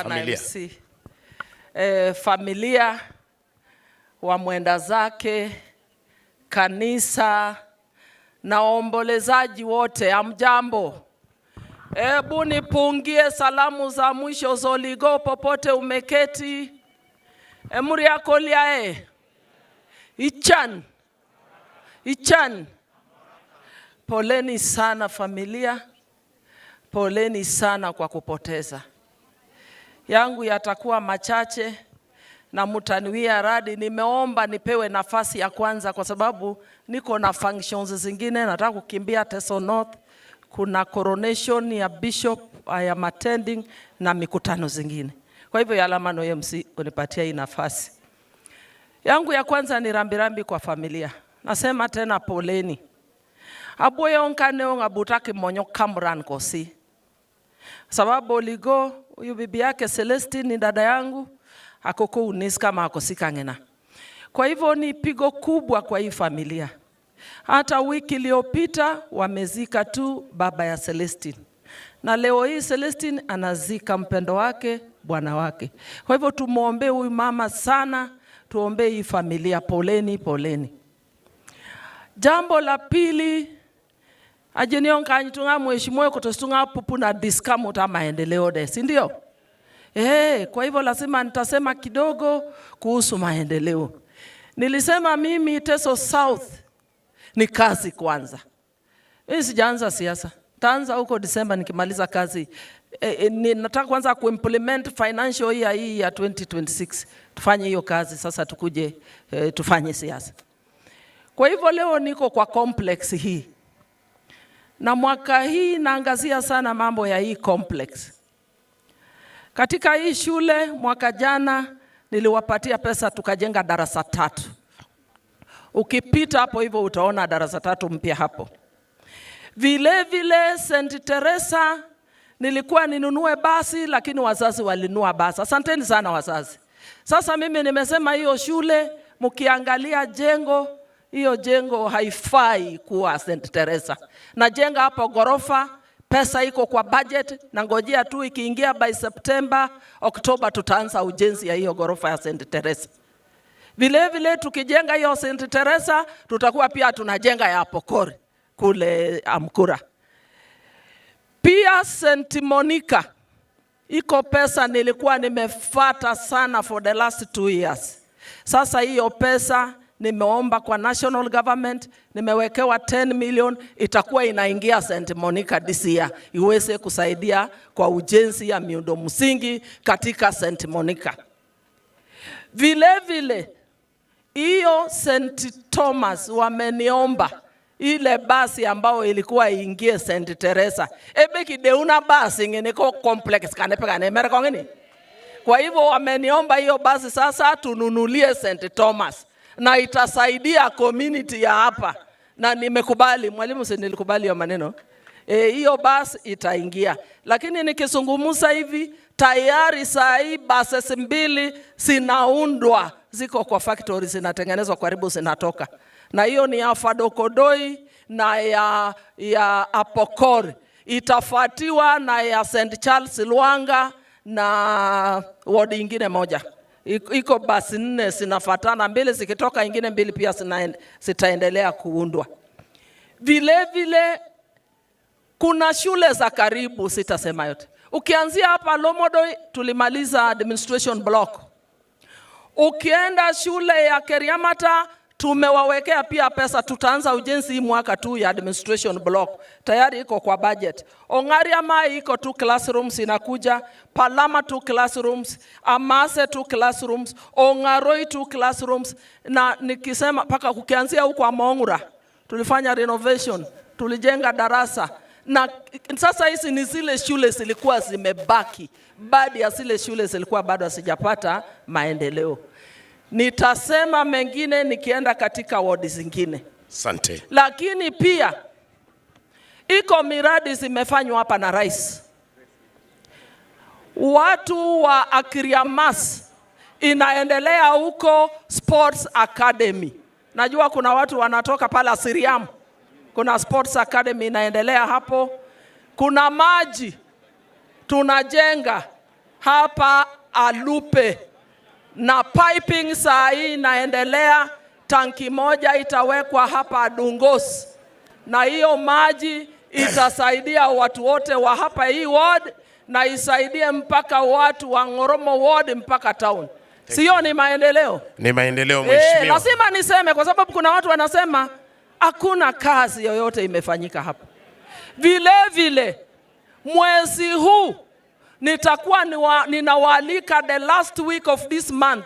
Familia. MC. Familia wa mwenda zake, kanisa na waombolezaji wote, amjambo. Hebu nipungie salamu za mwisho Zoligo popote umeketi. Emuriakoliae Ichan Ichan, poleni sana familia, poleni sana kwa kupoteza. Yangu yatakuwa machache na mutaniwia radi. Nimeomba nipewe nafasi ya kwanza kwa sababu niko na functions zingine, nataka kukimbia Teso North. Kuna coronation ya bishop I am attending na mikutano zingine. Kwa hivyo Yalamano MC kunipatia hii nafasi. Yangu ya kwanza ni rambirambi kwa familia. Nasema tena poleni. Abuyo nkaneo ngabutaki monyo Kamran kosi. Sababu Oligo huyu bibi yake Celestine ni dada yangu akoko unis kama akosikangena. Kwa hivyo ni pigo kubwa kwa hii familia. Hata wiki iliyopita wamezika tu baba ya Celestine, na leo hii Celestine anazika mpendo wake bwana wake. Kwa hivyo tumwombee huyu mama sana, tuombee hii familia. Poleni, poleni. Jambo la pili ajenionkanyitunga mheshimiwa kutosunga pupu na diskamuta maendeleo de, si ndio? Kwa hivyo lazima nitasema kidogo kuhusu maendeleo. Nilisema mimi Teso South ni kazi kwanza. Mimi sijaanza siasa. Taanza huko Disemba nikimaliza kazi. Nataka kwanza kuimplement financial year hii ya 2026. Tufanye hiyo kazi sasa tukuje tufanye siasa. Kwa hivyo leo niko kwa complex hii. Na mwaka hii naangazia sana mambo ya hii complex. Katika hii shule mwaka jana niliwapatia pesa tukajenga darasa 3. Ukipita hapo hivyo utaona darasa 3 mpya hapo. Vile vile St. Teresa nilikuwa ninunue basi lakini wazazi walinunua basi. Asanteni sana wazazi. Sasa mimi nimesema hiyo shule mkiangalia jengo, hiyo jengo haifai kuwa St. Teresa. Najenga hapo gorofa, pesa iko kwa budget na ngojea tu ikiingia by September, October tutaanza ujenzi ya hiyo gorofa ya St. Teresa. Vile vile tukijenga hiyo St. Teresa tutakuwa pia tunajenga ya Pokori kule Amkura. Pia St. Monica iko pesa nilikuwa nimefata sana for the last 2 years. Sasa hiyo pesa nimeomba kwa national government, nimewekewa 10 million, itakuwa inaingia St. Monica this year iweze kusaidia kwa ujenzi ya miundo msingi katika St. Monica. Vile vile hiyo St. Thomas wameniomba ile basi ambayo ilikuwa iingie St. Teresa. Ebe kideuna basi ngene ko complex kanepe kane mere kongini. Kwa hivyo wameniomba hiyo basi sasa tununulie St. Thomas na itasaidia community ya hapa. Na nimekubali, mwalimu, si nilikubali hiyo maneno. Hiyo basi itaingia. Lakini nikizungumza hivi tayari saa hii buses 2 zinaundwa, ziko kwa factory zinatengenezwa, karibu zinatoka. Na hiyo ni ya Fadokodoi na ya Apokor. Itafuatiwa na ya St. Charles Lwanga na ward ingine moja. Iko basi 4 zinafuatana, 2 zikitoka ingine 2 pia zitaendelea kuundwa. Vile vile kuna shule za karibu, sitasema yote. Ukianzia hapa Lomodoi tulimaliza administration block. Ukienda shule ya Keriamata tumewawekea pia pesa, tutaanza ujenzi hii mwaka tu ya administration block. Tayari iko kwa budget. Ongariama iko 2 classrooms inakuja, Palama 2 classrooms, Amase 2 classrooms, Ongaroi 2 classrooms. Na nikisema paka kukianzia huko Amongura tulifanya renovation, tulijenga darasa. Na sasa hizi ni zile shule zilikuwa zimebaki. Baadhi ya zile shule zilikuwa bado hazijapata maendeleo. Nitasema mengine nikienda katika ward zingine. Asante. Lakini pia iko miradi zimefanywa hapa na rais. Watu wa Akriamas inaendelea huko Sports Academy. Najua kuna watu wanatoka pale Asiriam. Kuna Sports Academy inaendelea hapo. Kuna maji tunajenga hapa Alupe, na piping saa hii inaendelea. Tanki moja itawekwa hapa Dungos, na hiyo maji itasaidia watu wote wa hapa hii ward na isaidie mpaka watu wa Ngoromo ward mpaka town. Sio ni maendeleo? Ni maendeleo, mheshimiwa. Lazima niseme kwa sababu kuna watu wanasema hakuna kazi yoyote imefanyika hapa. Vile vile mwezi huu nitakuwa ninawaalika the last week of this month,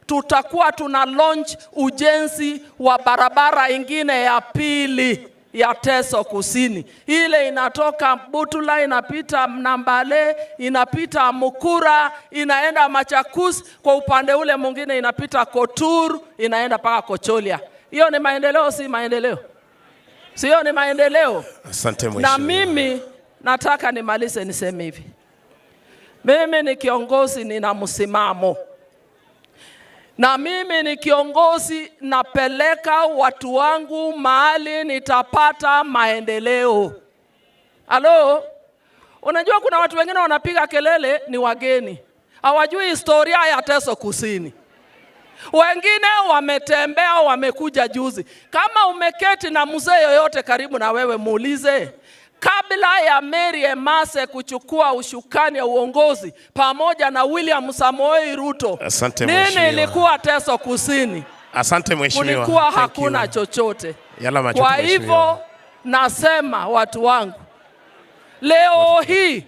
tutakuwa tuna launch ujenzi wa barabara ingine ya pili ya Teso Kusini, ile inatoka Butula inapita Nambale inapita Mukura inaenda Machakos, kwa upande ule mwingine inapita Kotur inaenda mpaka Kocholia. Hiyo ni maendeleo, si maendeleo? Sio ni maendeleo? Asante Na mheshimiwa. mimi nataka nimalize niseme hivi, mimi ni kiongozi, nina msimamo, na mimi ni kiongozi, napeleka watu wangu mahali nitapata maendeleo. Halo, unajua kuna watu wengine wanapiga kelele ni wageni, hawajui historia ya Teso Kusini. Wengine wametembea wamekuja juzi. Kama umeketi na mzee yoyote karibu na wewe, muulize kabla ya Mary Emase kuchukua ushukani ya uongozi pamoja na William Samoei Ruto, Asante nini mheshimiwa. ilikuwa Teso Kusini? Asante mheshimiwa. Kulikuwa Thank you. hakuna chochote. Yala machote, Kwa mheshimiwa. hivyo nasema watu wangu, leo hii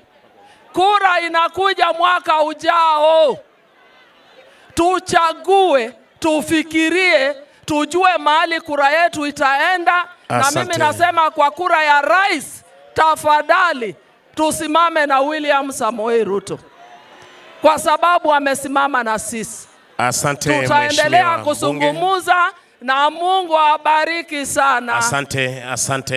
kura inakuja mwaka ujao, tuchague, tufikirie, tujue mahali kura yetu itaenda. Na Asante. mimi nasema kwa kura ya rais, tafadhali tusimame na William Samoei Ruto kwa sababu amesimama na sisi. Asante Tutaendelea mheshimiwa mbunge. kuzungumuza na Mungu awabariki sana. Asante, asante.